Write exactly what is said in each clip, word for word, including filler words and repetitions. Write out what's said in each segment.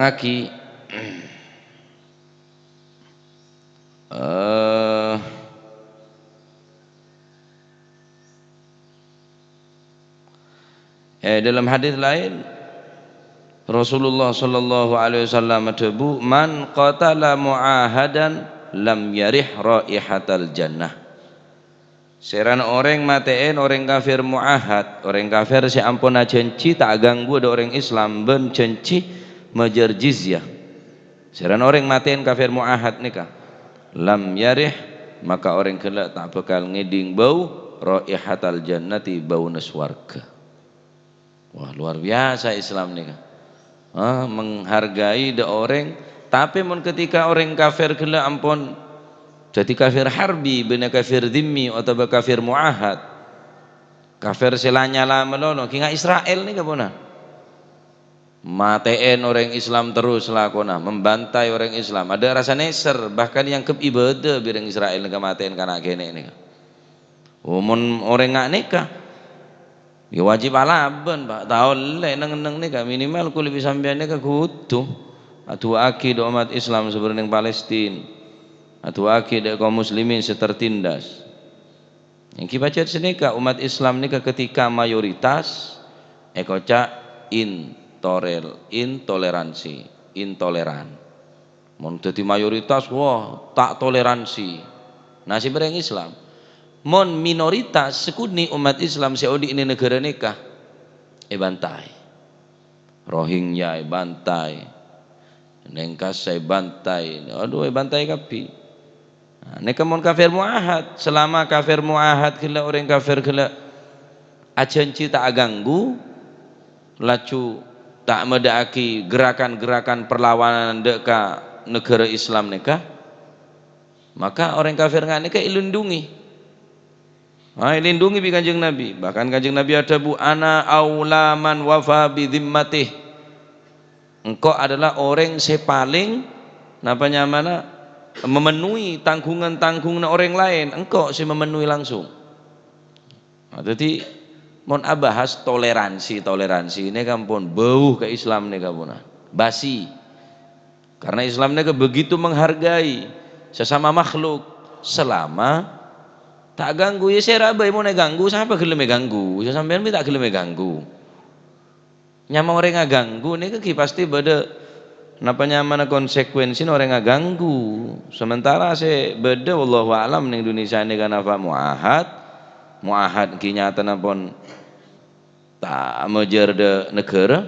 Lagi, eh, eh, dalam hadis lain, Rasulullah sallallahu alaihi wasallam adhâbu, "Man qatala mu'ahadan lam yarih raihatal jannah." Sèrana orèng matè'è orèng kafir mu'ahad, orèng kafir sè ampon ajhânjhi ta' aganggu dâ' orèng Islam bân jhânjhi majâr jizyah. Sèrana orèng matè'è kafir mu'ahad nèka, lam yarih, maka orèng ghellâ' ta' bhâkal ngèdhing bâu raihatal jannati, bâuna sowarghâ. Wah, luar biasa Islam nèka. Ah, menghargai dâ' orèng. Tapè mon ketika orèng kafir ghellâ' ampon dhâddhi kafir harbi, bânnè kafir dhimmi otabâ kafir mu'ahad. Kafir sè la nyala malolo, ghi' nga' Israel nèka pona. Matè'è orèng Islam terros lakona, membantai orèng Islam. Adâ' rassa nèser, bahkan èangghep ibâdâ bi' orèng Israel nèka matè'è kana' kènè' nèka. Oh, mon orèng nga' nèka, ya wajib alabân, Pak. Ta' ollè neng-enneng nèka, minimal kulâ bi' sampèyan nèka kodhu adu'aaghi dâ' ommat Islam sè bâdâ neng Palestina. Adu'aaghi dâ' kaum muslimin sè tertindas. Ènggi pajhât sanèka, ommat Islam nèka ketika mayoritas èkoca' intorel-, intoleransi, intoleran. Mon dhâddhi mayoritas, wah, ta' toleransi. Nah, sè bâreng Islam. Mon minoritas, sakonè' ommat Islam sè odi' neng naghârâ nèka èbantai. Rohingya èbantai. Neng Gaza èbantai. Adhu, èbantai kabbhi. Nah, nèka mon kafir mu'ahad. Selama kafir mu'ahad ghellâ', orèng kafir ghellâ' ajhânjhi ta' aganggu, laju ta' madhâ'âghi gerakan-gerakan perlawanan dâ' ka naghârâ Islam nèka, maka orèng kafir nga' nèka èlindungi. Ah, èlindungi bi' Kanjeng Nabi. Bahkan Kanjeng Nabi adhâbu, "Ana aula man wafa bi dhimmatih." Engko' adalah orèng sè palèng, napa nyamana, memenuhi tangghungan-tangghunganna orèng laèn. Engko' sè memenuhi langsung. Nah, dhâddhi, mon abahas toleransi, toleransi nèka ampon bâu ka Islam nèka pona. Basi. Karena Islam nèka begitu menghargai sesama makhluk selama ta' ganggu. Ya, sèra bhâi mon èganggu, sapa ghellem èganggu? Ya, sampèyan bi' ta' ghellem èganggu. Nyama orèng aganggu nèka ghi pastè bâdâ napa nyamana konsekuensina orèng aganggu. Sementara sè bâdâ, wallahu a'lam, neng Indonesia nèka napa mu'ahad. Mu'ahad ghi nyatana pon ta' majâr dâ' naghârâ.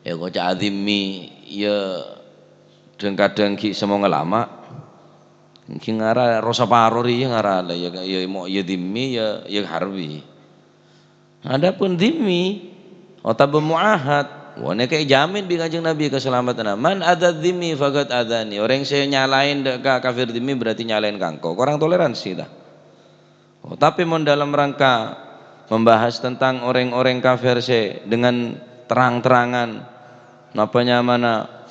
Ya, koca' dhimmi, ya, dhâng-kadhâng ghi' sè mo ngalama'. Ghi' ngara rosa paro rèya ngara la, ya, ya, mo, ya dhimmi, ya, ya harbi. Adapun dhimmi otabâ mu'ahad, wah, nèka èjamin bi' Kanjeng Nabi kasalameddhânna. "Man adza dhimmi faqad adzani." Orèng sè nyalaè dâ' ka kafir dhimmi berarti nyalaè ka engko'. Korang toleransi, ta? Oh, tapè mon dalam rangka membahas tentang orèng-orèng kafir sè dengan terang-terangan, napa nyamana,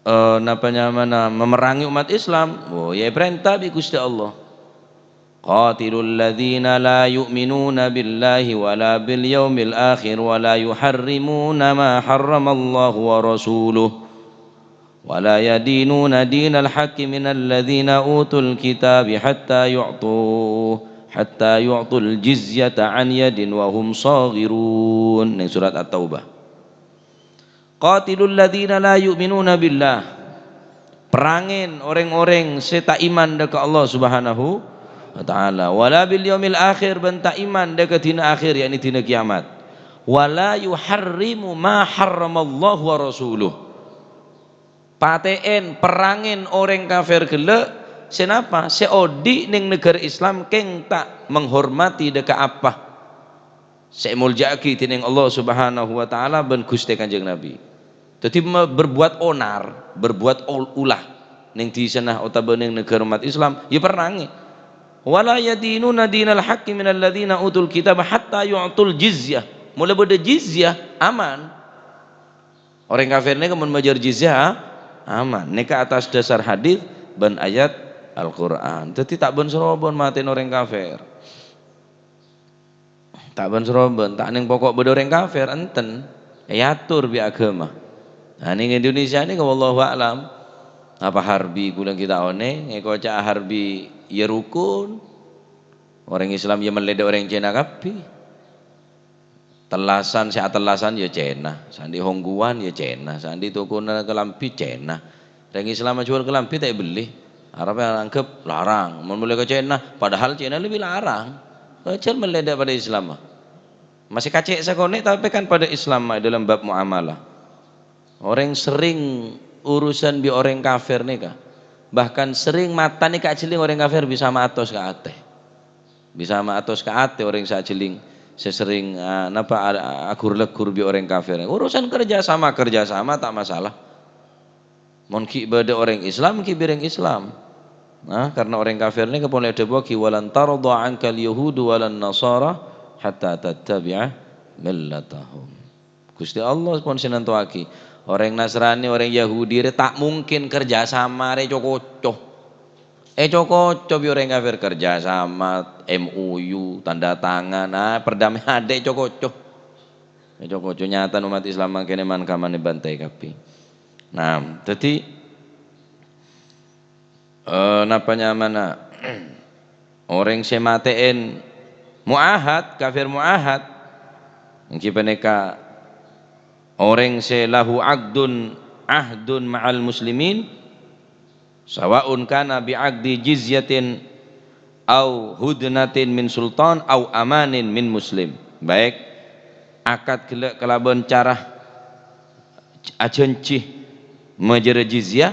eh, napa nyamana, memerangi umat Islam, oh, ya èparènta bi' Ghustè Allah. "Qatilul ladzina la yu'minuna billahi wa la bil yaumil akhir wa la yuharrimuna ma harramallahu wa rasuluh." "Wa la yadinuna dinal haqqi minal ladzina utul kitabi hatta yu'tu, hatta yu'tul jizyata an yadin wa hum shaghirun." Neng surat At-Taubah. "Qatilul ladzina la yu'minuna billah." Perrangè orèng-orèng sè ta' iman dâ' ka Allah Subhanahu wa Ta'ala. "Wa la bil yaumil akhir," bân ta' iman dâ' ka dina akhir, yakni dina kiyamat. "Wa la yuharrimu ma harramallahu wa rasuluh." Patè'è, perrangè orèng kafir ghellâ', sè napa? Sè odi' neng naghârâ Islam kèng ta' menghormati dâ' ka apa sè èmoljâ'aghi dhinèng Allah Subhanahu wa Ta'ala bân Ghustè Kanjeng Nabi. Dhâddhi, me-, berbuat onar, berbuat ol-, ulah neng dhisana otabâ neng naghârâ umat Islam, ya perrangè. "Wa la yadinuna dinal haqqi minal ladzina utul kitaba hatta yu'tul jizyah." Mola bâdâ jizyah, aman. Orèng kafir nèka mon majâr jizyah, aman. Nèka atas dasar hadis bân ayat Al-Qur'an. Dhâddhi ta' bân-sarobân matè'è orèng kafir. Ta' bân-sarobân, ta' neng poko' bâdâ orèng kafir, enten. Èator bi' aghâma. Nah, neng Indonesia nèka wallahu a'lam. Apa Harbi ghulâ ghi' ta' onèng, èkoca' Harbi ya rukun. Orèng Islam ya mellè dâ' orèng Cèna kabbhi. Tellasan, sè atellasan ya Cèna, sè andi' hongguwan ya Cèna, sè andi' tokona kalambhi Cèna. Orèng Islam ajhuwâl kalambhi ta' èbellè. Arapa èangghep larang, mon mellè ka Cèna, padahal Cèna lebbi larang. Ajhâl mellè dâ' padâ Islam. Masih kacè' sakonè', tapè kan padâ Islam è dalam bab muamalah. Orèng sering urusan bi' orèng kafir nèka, bahkan sering matana ka ajhelling orèng kafir bisa matos ka atè. Bisa matos ka atè orèng sè ajhelling, sè sering, ah, napa, a-, aghur-legghur bi' orèng kafir. Urusan kerja sama, kerja sama ta' masalah. Mon ghi' bâdâ orèng Islam, ghi' bi' orèng Islam. Nah, karna orèng kafir nèka polè èdhâbuwaghi, "Walan tardha 'ankal yahudu walan nasara hatta tattabi'a millatahum." Ghustè Allah pon sè nantowaghi. Orèng Nasrani, orèng Yahudi rè ta' mungkin kerja sama rè co-koco. Èco-koco bi' orèng kafir, kerja sama, M O U, tanda tangan, ah, perdamaian adâ' èco-koco. Èco-koco nyatana ommat Islam mangkèn man-kamman èbantè kabbhi. Nah, dhâddhi, eh, napa nyamana orèng sè matè'èn mu'ahad, kafir mu'ahad, èngghi panèka orèng sè lahu 'aqdun, 'ahdun ma'al muslimin, sawa'un kana bi'aqdi jizyatin au hudnatin min sultan au amanin min muslim. Baik akad ghellâ' kalabân cara ajhânjhi majârâ jizyah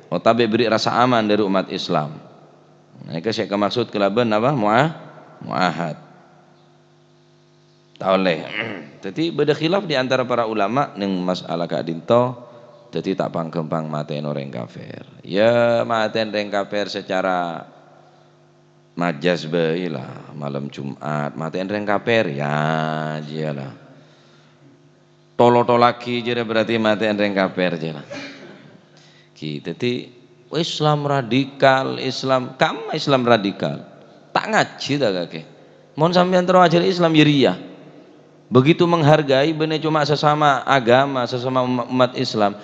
otabâ bèrri' rasa aman dâri ommat Islam. Nah, nèka sè èkamaksud kalabân apa? Mu'a-, mu'ahad. Ta' ollè. Dhâddhi, bâdâ khilaf di antara para ulama neng masalah ka'dinto. Dhâddhi, ta' pang-ghâmpang matè'èn orèng kafir. Ya, matè'èn orèng kafir secara majas bhâi la, malem Jumat, matè'èn orèng kafir, ya, jiyâ la. Tolo-tolaghi jârèya berarti matè'èn orèng kafir, jiyâ la. Ghi, dhâddhi, Islam radikal, Islam, kamma Islam radikal? Ta' ngajhi ta' kakè? Mon sampèyan terro ajhâr Islam, ya rèya. Begitu menghargai bânnè coma sesama agama, sesama umma-, umat Islam.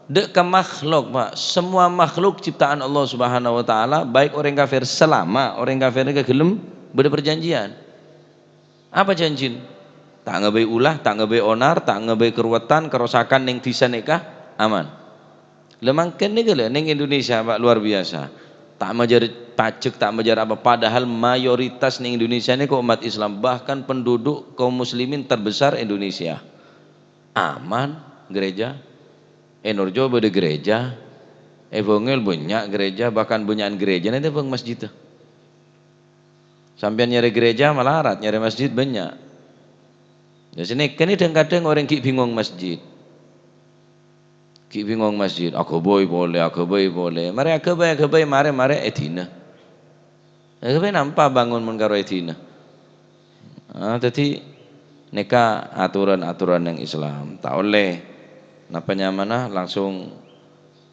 Dâ' ka makhluk, Pak. Semua makhluk ciptaan Allah Subhanahu wa Ta'ala, baik orèng kafir, selama orèng kafir nèka ghellem bâdâ perjanjian. Apa janjina? Ta' ngabây ula, ta' ngabây onar, ta' ngabây karuwettan, karosakan neng dhisa nèka aman. La mangkèn nèka la neng Indonesia, Pak, luar biasa. Ta' majâr pajek, ta' majâr apa, padahal mayoritas neng Indonesia nèka umat Islam, bahkan penduduk kaum muslimin terbesar Indonesia. Aman gereja. È Norjo bâdâ gereja. È Bangil bânnya' gereja, bahkan bânnya'an gereja nèka bân masjidda. Sampèyan nyarè gereja malarat, nyarè masjid bânnya'. Ya, sanèka nèka dhâng-kadhâng orèng ghi' bingung masjid. Ghi' bingung masjid, aghâbây polè, aghâbây polè. Marè aghâbây, aghâbây, marè, marè èdina. Aghâbây nampa bangun mon karo èdina. Ah, dhâddhi nèka aturan-aturan neng Islam. Ta' ollè. Napa nyamana langsung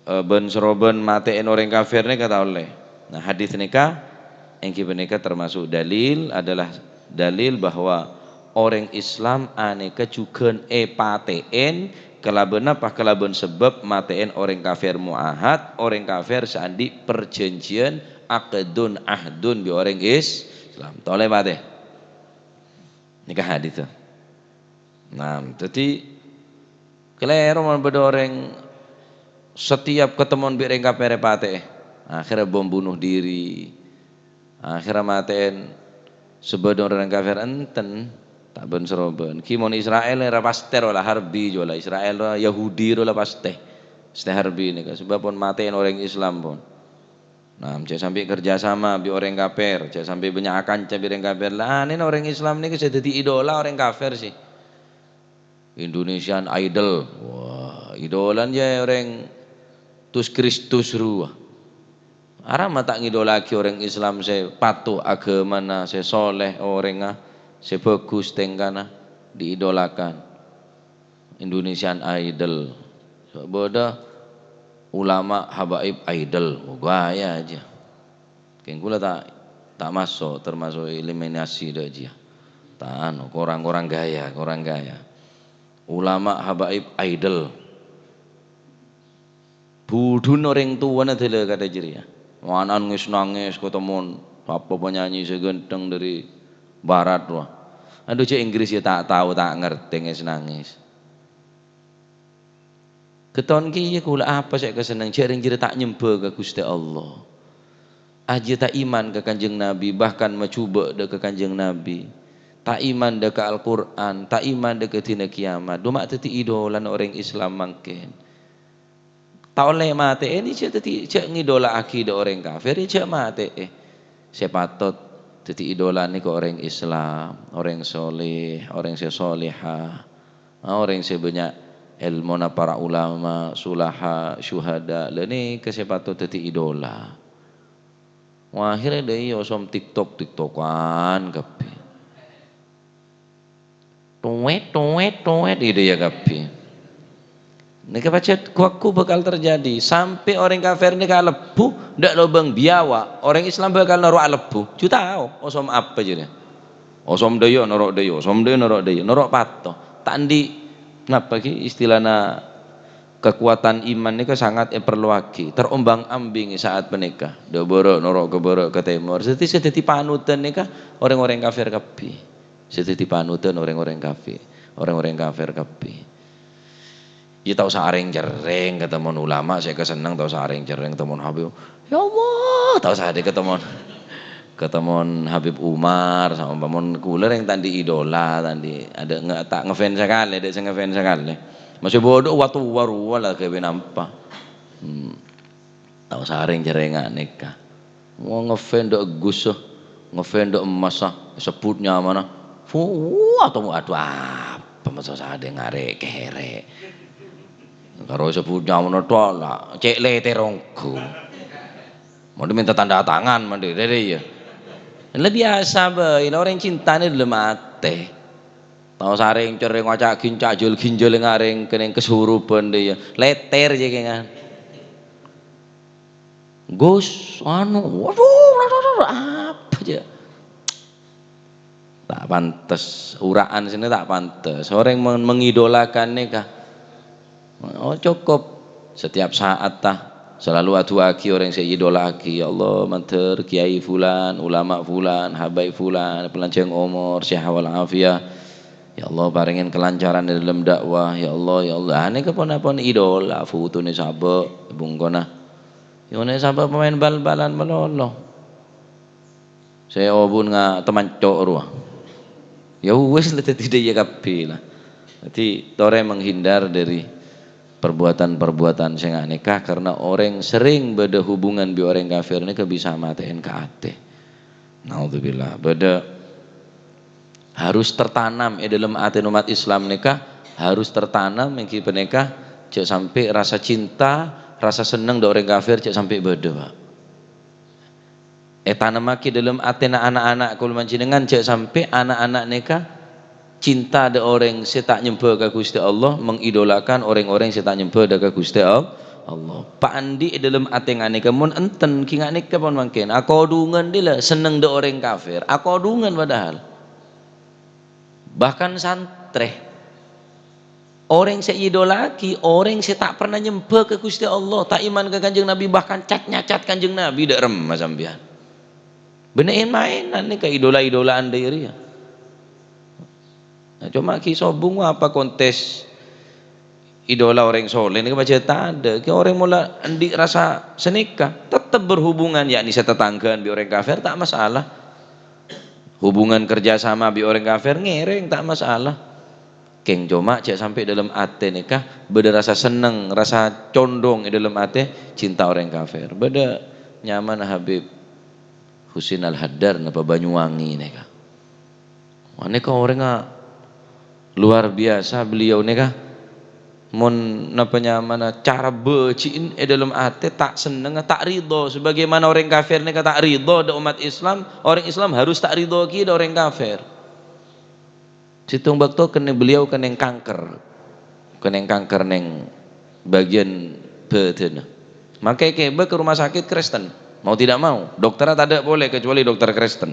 eh, bân-sarobân matè'èn orèng kafir nèka ta' ollè. Nah, hadis nèka èngghi panèka termasuk dalil, adalah dalil bahwa orèng Islam anèka jhughân èpatè'èn kalabân apa? Kalabân sabâb matè'èn orèng kafir mu'ahad, orèng kafir sè andi' parjhânjhiyân aqdun ahdun bi' orèng Islam. Ta' ollè patè. Nèka hadis. Nah, dhâddhi kalèro mon bâdâ orèng setiap ketemuan bi' orèng kafir èpatè'è. Akhirnya bom bunuh diri. Akhirnya matè'èn sabâdhân orèng kafir enten. Ta' bân-sarobân. Ghi mon Israel ra pastè rowa la harbi jhuwâ la Israel rowa Yahudi rowa la pastè. Pastè harbi nèka. Sabâb pon matè'èn orèng Islam pon. Nah, jhâ' sampè' kerja sama bi' orèng kafir, jhâ' sampè' bânnya' akanca bi' orèng kafir. La, anèna orèng Islam nèka sè dhâddhi idola orèng kafir sih. Indonesian Idol. Wah, idolana jhâ' orèng tus Kristus rowa. Arapa ma' ta' ngidolaghi orèng Islam sè patuh aghâmana, sè soleh orèngnga, sè bhâghus tèngkana, diidolakan. Indonesian Idol. Bâdâ ulama habaib idol. Gaya aja. Kèng kaulâ ta', ta' maso' termasuk eliminasi dâ' jiyâ. Ta' anu, korang-korang gaya, korang gaya. Ulama habaib idol. Budhuna orèng towana dâlâ kadhâ' jârèya. Ana'na ngès-nangès katemmo sapa penyanyi sè ghântheng dâri barat, rowa. Adhu, jhâ' Inggris ya ta' tao, ta' ngartè ngès-nangès. Kèton kèya kaulâ apa sè èkasenneng, jhâ' rèng jârèya ta' nyembâ ka Ghustè Allah. Ajâ ta' iman ka Kanjeng Nabi, bahkan majhubâ' dâ' ka Kanjeng Nabi. Ta' iman dâ' ka Al-Qur'an, ta' iman dâ' ka dina kiyamat. Dhu ma' dhâddhi idolana orèng Islam mangkèn. Ta' ollè matè'è, nè jhâ' dhâddhi, jhâ' ngidola'aghi dâ' orèng kafir, ya jhâ' matè'è. Sè patot dhâddhi idolana ka orèng Islam, orèng sholèh, orèng sè sholèhah. Ah, orèng sè bânnya' èlmona, para ulama, sulaha, syuhada, la nèka sè patot dhâddhi idola. Wah, akhèrra dâ' iyâ osom TikTok, TikTokan kabbhi. Towet, towet, towet, iyâ dâ' iyâ kabbhi. Nèka pajhât ghu-, ghu bakal terjadi. Sampè' orèng kafir nèka alebbhu dâ' lobâng biyawa, orèng Islam bakal noro' alebbhu. Jhâ' tao, osom apa jârèya? Osom dâ' iyâ noro' dâ' iyâ, osom dâ' iyâ noro' dâ' iyâ, noro' pato. Ta' andi', napa ghi istilana, kekuatan iman nèka sangat èparloaghi, terombang-ambing è sa'at panèka. Dâ' bârâ' noro' ka bârâ' ka tèmor. Dhâddhi sè dhâddhi panutan nèka orèng-orèng kafir kabbhi. Sè dhâddhi panutan orèng-orèng kafi-, orèng-orèng kafir kabbhi. Iyâ, ta' osa arèng-cerrèng katemmo ulama sè èkasenneng, ta' osa arèng-cerrèng katemmo Habib. Ya Allah, ta' osa dâ' katemmo, katemmo Habib Umar, saompamana kaulâ rèng ta' andi' idola, ta' andi' adâ' nge-, ta' ngefans sakalè, adâ' sè ngefans sakalè. Masih bodoh, watu waru la ghâbây nampa. Hmm. Ta' osa arèng-cerrèngan nèka. Wong ngefans dâ' Gus, ngefans dâ' Mas, sebbhut nyamana. Fu-, adhu, adhu, apa maso sadheng arè' kèrè'. Karo sebbhut nyamana tok la, cè' lètèr ongghu. Mandhi minta tanda tangan, mandhi, rè, rè, iyâ. La biyasa bhâi, la orèng cinta nè dâlem atè. Ta' osa arèng-cerrèng, ngoca' ginca' jhâl-ginjhâl ngarèng kènèng kesurupan dâ' iyâ. Lètèr jhâ' kèngan. Gus, anu, waduh, apa jhâ'? Ta' pantes, ura'an sènè ta' pantes. Orèng men-, mengidolakan nèka. Oh, cukup. Setiap saat ta, selalu adu'aaghi orèng sè èidola'aghi. "Ya Allah, mandhâr Kiai Fulan, Ulama Fulan, Habaib Fulan, panjhâng omor, sehat wal afiat. Ya Allah, parèngè kalancaran è dâlem dakwah. Ya Allah, ya Allah." Ah, nèka pon-, pon idola, fotonè sabâ' è bungkona. Yâ, nè sabâ' pemain bal-balan malolo. Sè obun nga-, temanco' rowa. Yâ wis la, dhâddhi dâ' iyâ kabbhi la. Dhâddhi torè menghindar dâri perbuatan-perbuatan sè nga' nèka, karna orèng serrèng bâdâ hubungan bi' orèng kafir nèka bisa matè'è ka atè. Naudzubillah. Bâdâ harus tertanam è dâlem atèna ommat Islam nèka, harus tertanam èngghi panèka, jhâ' sampè' rasa cinta, rasa senneng dâ' orèng kafir jhâ' sampè' bâdâ, Pak. Ètanemmaghi dâlem atèna na'-ana' kaulâ panjhennengngan, jhâ' sampè' na'-ana' nèka cinta dâ' orèng sè ta' nyembâ ka Ghustè Allah, mengidolakan orèng-orèng sè ta' nyembâ dâ' ka Ghustè Al-, Allah. Pa' andi' è dâlem atè nga' nèka, mon enten, ghi nga' nèka pon mangkèn. Akodhungan dhila, senneng dâ' orèng kafir. Akodhungan padahal. Bahkan santrè. Orèng sè èidola'aghi, orèng sè ta' pernah nyembâ ka Ghustè Allah, ta' iman ka Kanjeng Nabi, bahkan cat-nyacat Kanjeng Nabi, dâ' remma sampèyan. Bânnè en-maènan nèka idola-idola'an dâ' iyâ rèya. Nah, coma ghi sobung apa kontes idola orèng soleh nèka pajhât tadâ'. Ghi orèng mola andi' rasa sanèka, tettep berhubungan, yakni satatangghâ'ân bi' orèng kafir, ta' masalah. Hubungan kerja sama bi' orèng kafir ngèrèng, ta' masalah. Kèng coma jhâ' sampè' dâlem atè nèka bâdâ rasa senneng, rasa condong è dâlem atè, cinta orèng kafir. Bâdâ nyamana Habib Husin Al-Haddar napa Banyuwangi nèka. Wah, nèka orèngnga luar biasa beliau nèka. Mon napa nyamana cara bâji'in è dâlem atè ta' senneng, ta' ridho. Sebagaimana orèng kafir nèka ta' ridho dâ' ommat Islam, orèng Islam harus ta' ridho ghi dâ' orèng kafir. Sèttong bâkto kènè-, beliau kènèng kanker. Kènèng kanker neng bâgiyân bâdânna. Mangkè èkèbâ ka rumah sakit Kristen. Mau tidak mau, dokterra tadâ' polè kecuali dokter Kristen.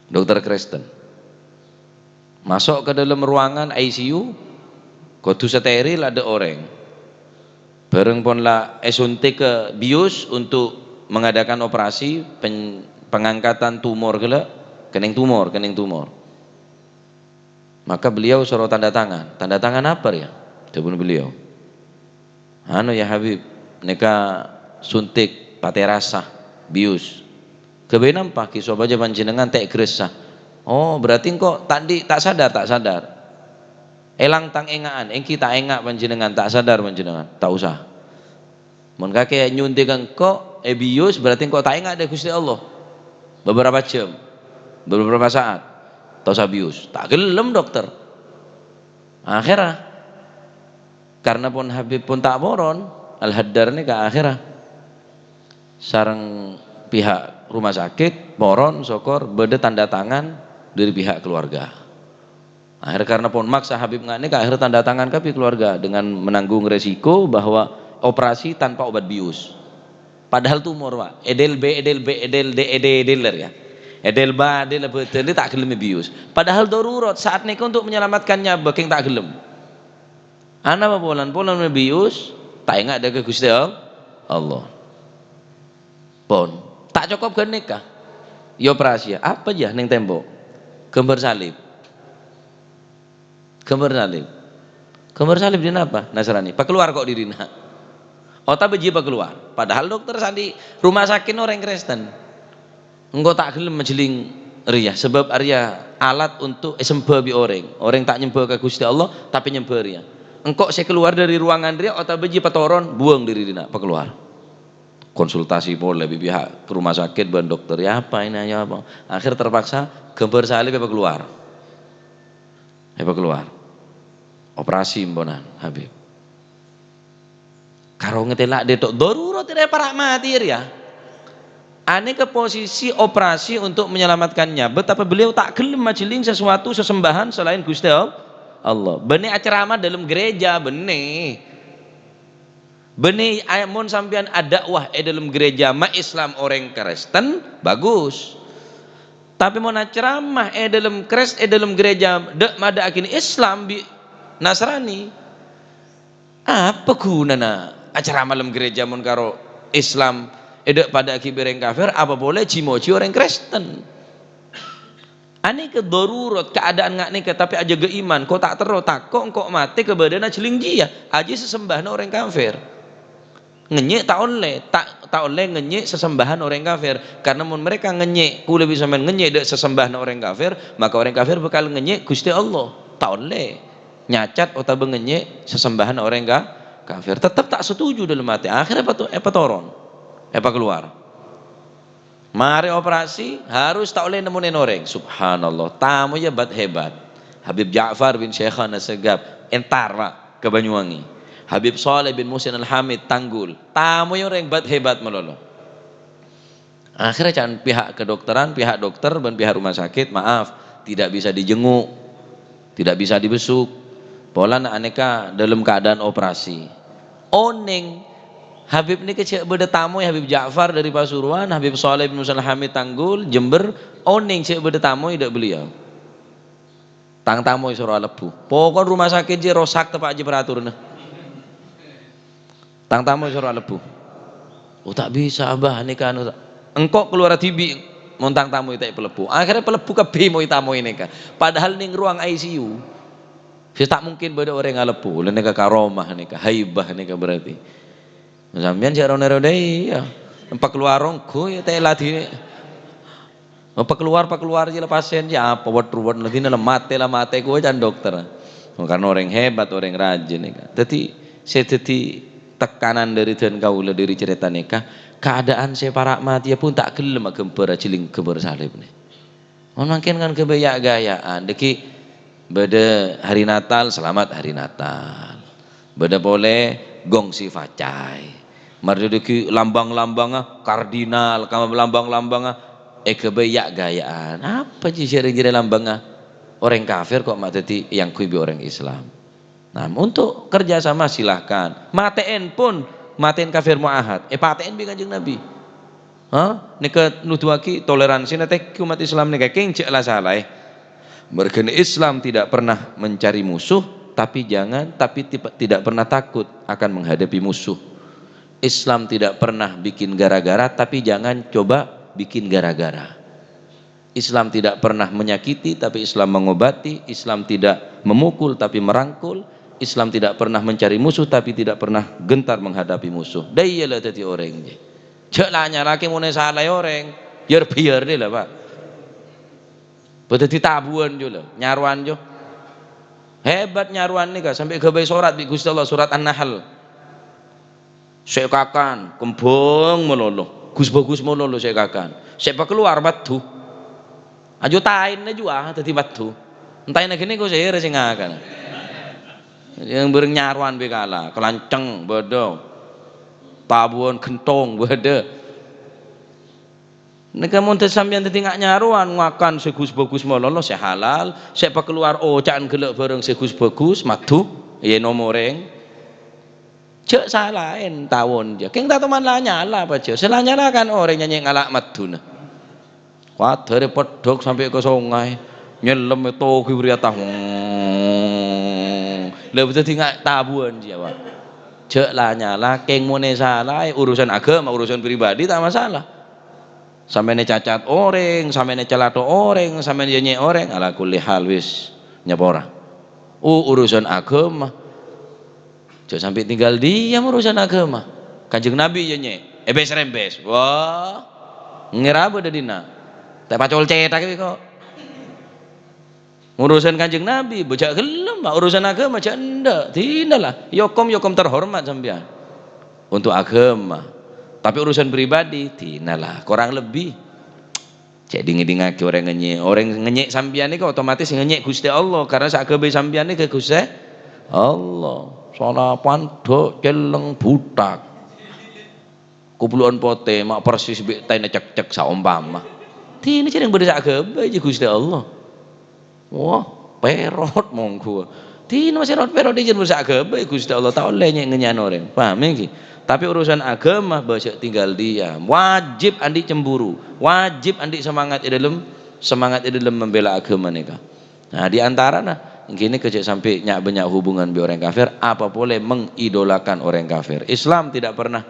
Dokter Kristen. Maso' ka dâlem ruangan I C U, kodhu steril, adâ' orèng. Bârâng pon la èsuntik ka bius untuk mengadakan operasi pen-, pengangkatan tumor ghellâ', kennèng tumor, kennèng tumor. Maka beliau soro tanda tangan. "Tanda tangan apa, ya?" dhâbuna beliau. "Anu, ya Habib, nèka suntik paterasa, bius." "Ghâbây napa, ghi' sopajâ panjhennengngan ta' gressa?" "Oh, berarti engko' ta' andi', ta' sadar, ta' sadar." "Èlang tang ènga'an, èngghi ta' ènga' panjhennengngan, ta' sadar panjhennengngan." "Ta' osa. Mon kakè nyuntik ka engko', èbius, berarti engko' ta' ènga' dâ' Ghustè Allah. Beberapa jam, beberapa saat, ta' osa bius." "Ta' ghellem, dokter." Akhèrra, karna pon Habib pon ta' poron, Al-Haddar nèka akhèrra sareng pihak rumah sakit, poron, sokor bâdâ tanda tangan dâri pihak keluarga. Akhèr karna pon maksa Habib nga' nèka, akhèr tanda tangan kabbhi keluarga dengan menanggung resiko bahwa operasi tanpa obat bius. Padahal tumor, Pak. Èdèl bâ, èdèl bâ, èdèl dâ, èdèl, èdèl, ya. Èdèl bâ, èdèl bâdân, ta' ghellem bius. Padahal darurat saat nèka untuk menyelamatkan nyabâ, kèng ta' ghellem. Anapa polana? Polana bius, ta' ènga' dâ' ka Ghustè All-, Allah. Pon. Ta' cokop ghânèka. Èoperasi, apa jâ neng tempo? Ghâmbhâr salib. Ghâmbhâr salib. Ghâmbhâr salib dâri napa? Nasrani. Pakalowar ko' dâri dinna'. Otabâ jiyâ pakalowar. Padahal dokter sè andi' rumah sakit orèng Kristen. "Engko' ta' ghellem majhelling rèya, sabâb arèya alat untuk èsembhâ bi' orèng. Orèng ta' nyembhâ ka Ghustè Allah, tapè nyembhâ rèya. Engko' sè kalowar dâri ruangan rèya, otabâ jiyâ patoron, buwâng dâri dinna', pakalowar." Konsultasi polè bi' pihak rumah sakit bân dokter, "Ya apa ini, ya apa?" Akhèr terpaksa ghâmbhâr salib èpakalowar. Èpakalowar. Operasi emponan, Habib. Karo ngatèla' dâ' to, darurat rèya para' matè rèya. Anèka posisi operasi untuk menyelamatkan nyabâ, tapè beliau ta' ghellem majhelling sesuatu sesembahan selain Ghustè All-, Allah. Bânnè acaramah dâlem gereja, bânnè. Bânnè, a-, mon sampèyan adâkwah è dâlem gereja ma' Islam orèng Kristen, bagus. Tapè mon acaramah è dâlem Kres-, è dâlem gereja dâ', madâ'âghi Islam bi' Nasrani, apa ghunana acaramah dâlem gereja mon karo Islam èdâ' padâ'âghi bi' orèng kafir, apa polè ji-moji orèng Kristen? Anèka darurat, keadaan nga' nèka, tapè ajâgâ iman, ko' ta' terro, tako' engko' matè ka bâdâna jhelling jiyâ, ajiyâ sasembahana orèng kafir. Ngènyè' ta' ollè, ta', ta' ollè ngènyè' sasembahana orèng kafir, karna mon mereka ngènyè', kulâ bi' sampèyan ngènyè' dâ' sasembahana orèng kafir, maka orèng kafir bhâkal ngènyè' Ghustè Allah. Ta' ollè nyacat otabâ ngènyè' sasembahana orèng ka-, kafir. Tettep ta' setuju dâlem atè. Akhèrra èpato-, èpatoron, èpakalowar. Marè operasi, harus ta' ollè nemmonè orèng. Subhanallah, tamoyya bat-hebat. Habib Ja'far bin Syaikhana Segaf, entar, Pak, ka Banyuwangi. Habib Saleh bin Muhsin Al-Hamid, Tanggul. Tamoyya orèng bat-hebat malolo. Akhirnya can pihak kedokteran, pihak dokter bân pihak rumah sakit, maaf, tidak bisa dijenguk. Tidak bisa dibesuk. Polana anèka dalam keadaan operasi. Onèng, Habib nèka cè' bâdâ tamoy, Habib Ja'far dâri Pasuruan, Habib Saleh bin Muhsin Al-Hamid Tanggul, Jember, onèng cè' bâdâ tamoy dâ' beliau. Tang tamoy soro alebbhu. Pokok rumah sakit jiyâ rosak, teppa' jiyâ peraturanna. Tang tamoy soro alebbhu. "Oh, ta' bisa, Abah, nèka anu, ta'." "Engko' kalowara dhibi', mon tang tamoy ta' èpalebbhu." Akhirnya palebbhu kabbhi moy-tamoy nèka. Padahal neng ruang I C U. Sè ta' mungkin bâdâ orèng alebbhu. Lha nèka karomah nèka, haibah nèka berarti. Sampèyan jhâ' ronè-ronè, iyâ. Pakalowar ongghu, iyâ, ta' èladhinè. Pakalowar, pakalowar jiyâ la pasien jiyâ apa wet-ruwet, la dina la matè, la matè kowa can dokter. Karena orèng hebat, orèng rajin nèka. Dhâddhi, sè dhâddhi tekanan dâri dân kaulâ dâri carèta nèka, keadaan sè para' matèya pon ta' ghellem aghâmbhâr ajhelling ghâmbhâr salib nè. Mon mangkèn kan ghâbây ya'-gâyâ'ân, dhâggi' bâdâ hari Natal, selamat hari Natal. Bâdâ polè gong si facai. Marè dhâggi' lambang-lambangnga kardinal, ka lambang-lambangnga èghâbây ya'-gâyâ'ân. Apa jiyâ jârèya lambângnga orèng kafir ko' ma' dhâddhi èangghuy bi' orèng Islam? Nah, untuk kerja sama silahkan. Matè'èn pon, matè'èn kafir mu'ahad. Èpatè'èn bi' Kanjeng Nabi. Ha? Nèka nuduwaghi toleransi nèka umat Islam nèka kèng jhâ' la salaè. Mergâna Islam tidak pernah mencari musuh, tapi jangan, tapi tipe-, tidak pernah takut akan menghadapi musuh. Islam tidak pernah bikin gara-gara, tapi jangan coba bikin gara-gara. Islam tidak pernah menyakiti, tapi Islam mengobati. Islam tidak memukul, tapi merangkul. Islam tidak pernah mencari musuh, tapi tidak pernah gentar menghadapi musuh. Dâ' iyâ la dhâddhi orèng, jâ. Jhâ' la nyala'aghi mon èsalaè orèng. Biyâr-biyâr dâ' la, Pak. Bâdâ dâddhi tabuwân, jâ, la. Nyarowan, jâ. Hebat nyarowan nèka, sampè' èghâbây sorat bi' Ghustè Allah, sorat An-Nahl. Sè èkakan, kembhâng malolo. Gus-bhâghus malolo sè èkakan. Sè èpakalowar, maddhu. Ajâ taèna jâ, ah, dhâddhi maddhu. Entaèna ghânèka sèrè sè ngakan. Yang bâreng nyarowan bi' kala, kalancèng, bâdâ. Tabuwân ghentong, bâdâ. Nèka mon dâ-, sampèyan dhâddhi nga-, nyarowan ngakan sè gus-bhâghus malolo sè halal, sè èpakalowar oca'an ghellâ' bhârâng sè gus-bhâghus, maddhu, ènom orèng. Jhâ' salaèn tawon, jâ. Kèng ta' toman la nyala, apa, jâ? Sè la nyala kan orèng nyanyè ngala' maddhuna. Wadhârè peddhâk sampè' ka songay, nyellem è toghi bâriyata. Hmm. La dhâddhi nga-, tabuwân, jâ, Pak. Jhâ' la nyala, kèng mon èsalaè, urusan aghâma, urusan pribadi ta' masalah. Sampèyan ècacat orèng, sampèyan ècalatho orèng, sampèyan ènyè' orèng, ala kulli hal wis nyapora. U-, urusan aghâma. Jhâ' sampè' tinggal diam urusan aghâma. Kanjeng Nabi ènyè', èbes-rembes. Wah, ngèrabâ dâddhina. Ta' pacol cèthak kok. Urusan Kanjeng Nabi, bâ jhâ' ghellem, Pak. Urusan aghâma jhâ' endâ'. Dinala. Yâ hokom, yâ hokom terhormat sampèyan. Untuk aghâma. Tapi urusan pribadi, dinala. Kurang lebih. Cè' ding-ngèdingngaghi orèng ngenyè'. Orèng ngenyè' sampèyan nèka otomatis ngenyè' Ghustè Allah. Karena sè aghâbây sampèyan nèka Ghustè Allah. Sala pandhâ' celleng butak. Kublu'an potè, ma' persis bi' taèna cekcek saompama. Dinah jârèng bâdâ sè aghâbây jâ Ghustè Allah. Wah, pèrot mongghu. Dinah masè rot-pèrot jârèng bâdâ sè aghâbây Ghustè Allah. Ta' ollè nyè'-ngènyè'an orèng. Paham ya, ngghi? Tapi urusan aghâma, bâ jhâ' tinggal diam. Wajib andi' cemburu. Wajib andi' semangat è dâlem, semangat è dâlem membela aghâma nèka. Nah, di antarana, ngghi nèka jhâ' sampè' nya'-bânnya' hubungan bi' orèng kafir, apa polè mengidolakan orèng kafir. Islam tidak pernah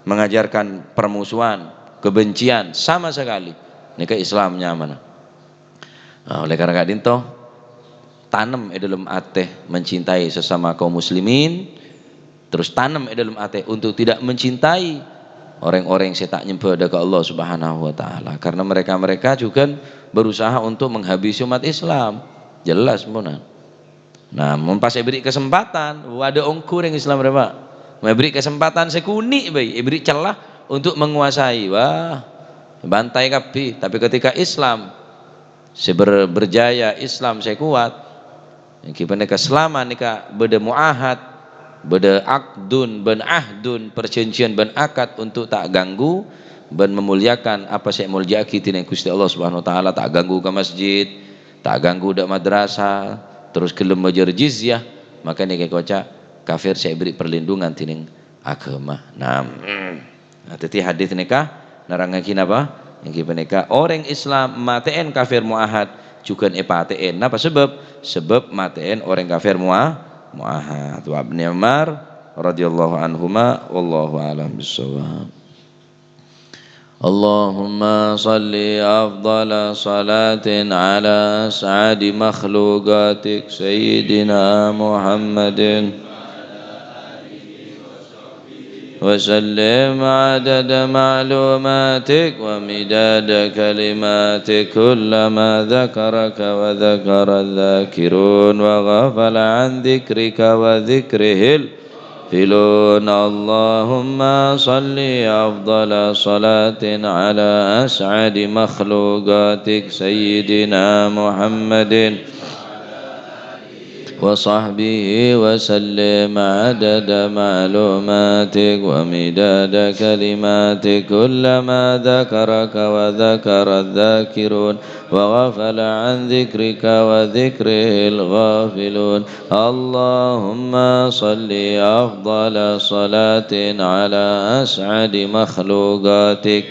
mengajarkan permusuhan, kebencian sama sekali. Nèka Islam nyamana. Nah, oleh karena ka'dinto, tanem è dâlem atè mencintai sesama kaum muslimin, terus tanem è dâlem atè untuk tidak mencintai orèng-orèng sè ta' nyembâ dâ' ka Allah Subhanahu wa Ta'ala. Karena mereka-mereka juga berusaha untuk menghabisi umat Islam. Jelas, mon. Nah, mon pas èbèrri' kesempatan, wah, adâ' ongghu orèng Islam rèya, Pak. Mon èbèrri' kesempatan sè konè' bhâi, èbèrri' cella untuk menguasai. Wah, bantai kabbhi. Tapi ketika Islam sè ber-, berjaya, Islam sè kowat, ènggi panèka salama nèka bâdâ mu'ahad, bâdâ aqdun bân ahdun, perjanjian bân akad untuk ta' ganggu bân memuliakan apa sè èmolja'aghi dinah Ghustè Allah Subhanahu wa Ta'ala, ta' ganggu ka masjid, ta' ganggu dâ' madrasah, terros ghellem majâr jizyah, maka nèka èkoca' kafir sè èbèrri' perlindungan dinah aghâma. Naam. Nah, dhâddhi hadis nèka nerrangngaghi napa? Ènggi panèka orèng Islam matè'èn kafir mu'ahad, jhughân èpatè'èn. Napa sabâb? Sabâb matè'èn orèng kafir mu'a-, mu'ahad. Wa Ibni Umar radhiyallahu anhuma, wallahu a'lam bissawab. اللهم صل أفضل صلاة على أسعد مخلوقاتك سيدنا محمد وسلم عدد معلوماتك ومداد كلماتك، كلما ذكرك وذكر الذاكرون وغفل عن ذكرك وذكره الغافلون. اللهم صل أفضل صلاة على أسعد مخلوقاتك سيدنا محمد وصحبه وسلم عدد معلوماتك ومداد كلماتك، كلما ذكرك وذكر الذاكرون وغفل عن ذكرك وذكره الغافلون. اللهم صل أفضل صلاة على أسعد مخلوقاتك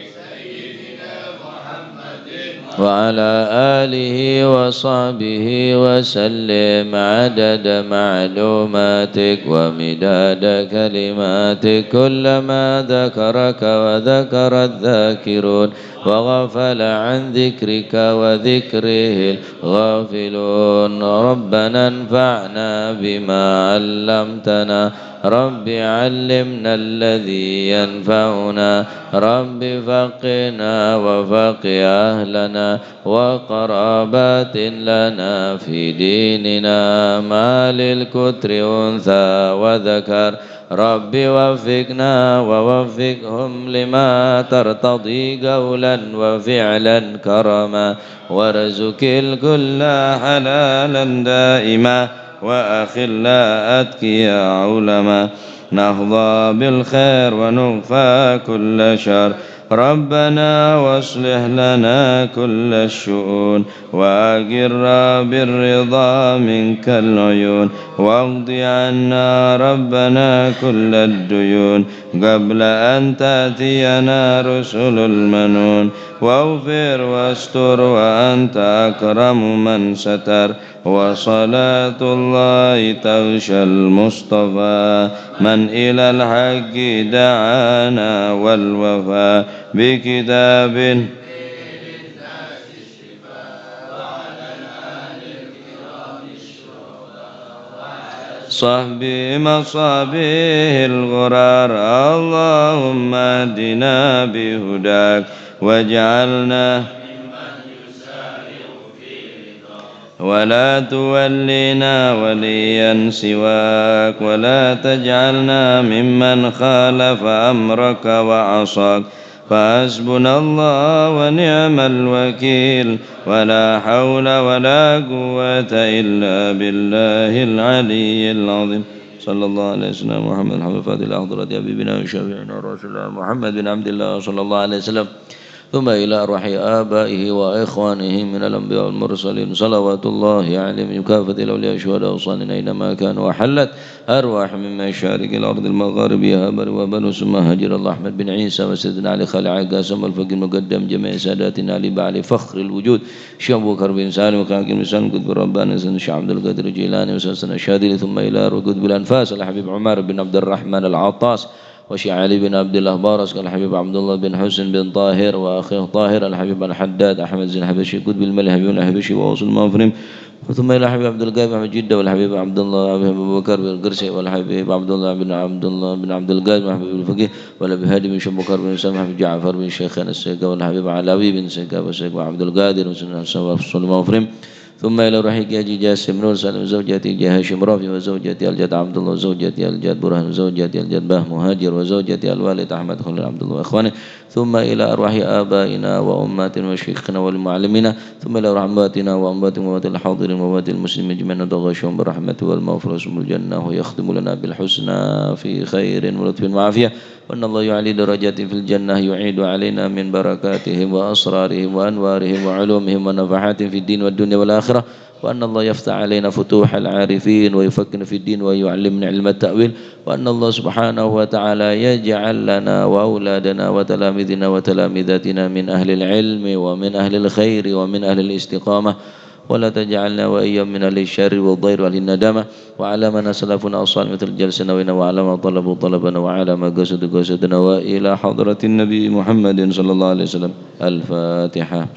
وعلى آله وصحبه وسلم عدد معلوماتك ومداد كلماتك، كلما ذكرك وذكر الذاكرون وغفل عن ذكرك وذكره الغافلون. ربنا انفعنا بما علمتنا، رب علمنا الذي ينفعنا، رب فقهنا وفقه أهلنا وقرابات لنا في ديننا، ما للكتر أنثى وذكر، رب وفقنا ووفقهم لما ترتضي قولا وفعلا كرما، وارزق الكل حلالا دائما، وأخلاء أتقياء علما، نحظى بالخير ونكفى كل شر، ربنا واصلح لنا كل الشؤون، وأقر بالرضا منك العيون، واقض عنا ربنا كل الديون، قبل أن تأتينا رسل المنون، واغفر واستر وأنت أكرم من ستر، وصلاة الله تغشى المصطفى، من إلى الحق دعانا والوفا، بكتاب صحب مصابيح الغرار، اللهم اهدنا بهداك واجعلنا ولا تولنا وليا سواك، ولا تجعلنا ممن خالف أمرك وعصاك، فحسبنا الله ونعم الوكيل، ولا حول ولا قوة إلا بالله العلي العظيم. صلى الله على سيدنا محمد الحبيب الفاتح لحضرة حبيبنا وشفيعنا رسول الله محمد بن عبد الله صلى الله عليه وسلم. ثم إلى أرواح آبائه وإخوانه من الأنبياء والمرسلين صلوات الله عليهم بكافة الأولياء والشهداء والصالحين أينما كانوا، وحلت أرواحهم من مشارق الأرض المغارب يا بر وبنو ثم هجر الله أحمد بن عيسى وسيدنا علي خليل عقاسم والفقيه المقدم جميع ساداتنا علي بعلي فخر الوجود شيخ أبو بكر بن سالم وكان كمثال قطب رباني سيدنا الشيخ عبد القادر الجيلاني وسيدنا الشاذلي ثم إلى أرواح قطب الأنفاس الحبيب عمر بن عبد الرحمن العطاس وشيخ علي بن عبد الله بارس، الحبيب عبد الله بن حسين بن طاهر وأخيه طاهر، الحبيب الحداد أحمد زين الحبشي، قطب الملك حبيب الحبشي وغوث المغفرين، ثم إلى الحبيب عبد القادر محمد جدة والحبيب عبد الله أبي أبو بكر بن قرسي والحبيب عبد الله بن عبد الله بن عبد القادر محمد بن الفقيه والأبي هادي بن شيخ بكر بن سامح بن جعفر بن شيخنا السيقا والحبيب علوي بن سيقا والسيقا عبد القادر بن سيدنا الحسن وغوث المغفرين. ثم إلى روح حاج جاسم نور سالم وزوجته حاج هاشم رافي وزوجته الجد عبد الله وزوجته الجد برهان وزوجته الجد باه مهاجر وزوجته الوالد أحمد خليل عبد الله وإخوانه. ثم إلى أرواح آبائنا وأمهاتنا وشيوخنا والمعلمين. ثم إلى أرواح أمواتنا وأموات أموات الحاضرين وأموات المسلمين أجمعين وتغشاهم بالرحمة والمغفرة وأسكنهم الجنة ويختم لنا بالحسنى في خير ولطف وعافية. وأن الله يعلي درجاتهم في الجنة، يعيد علينا من بركاتهم وأسرارهم وأنوارهم وعلومهم ونفحاتهم في الدين والدنيا والآخرة. وأن الله يفتح علينا فتوح العارفين ويفقهنا في الدين ويعلمنا علم التأويل. وأن الله سبحانه وتعالى يجعل لنا وأولادنا وتلاميذنا وتلاميذاتنا من أهل العلم ومن أهل الخير ومن أهل الاستقامة. ولا تجعلنا وإياهم من أهل الشر والضير وأهل الندامة. وعلى من أسلفنا أصالح مثل جلسنا وإنا وعلى ما طلبوا طلبنا وعلى ما قصدوا قصدنا وإلى حضرة النبي محمد صلى الله عليه وسلم. الفاتحة.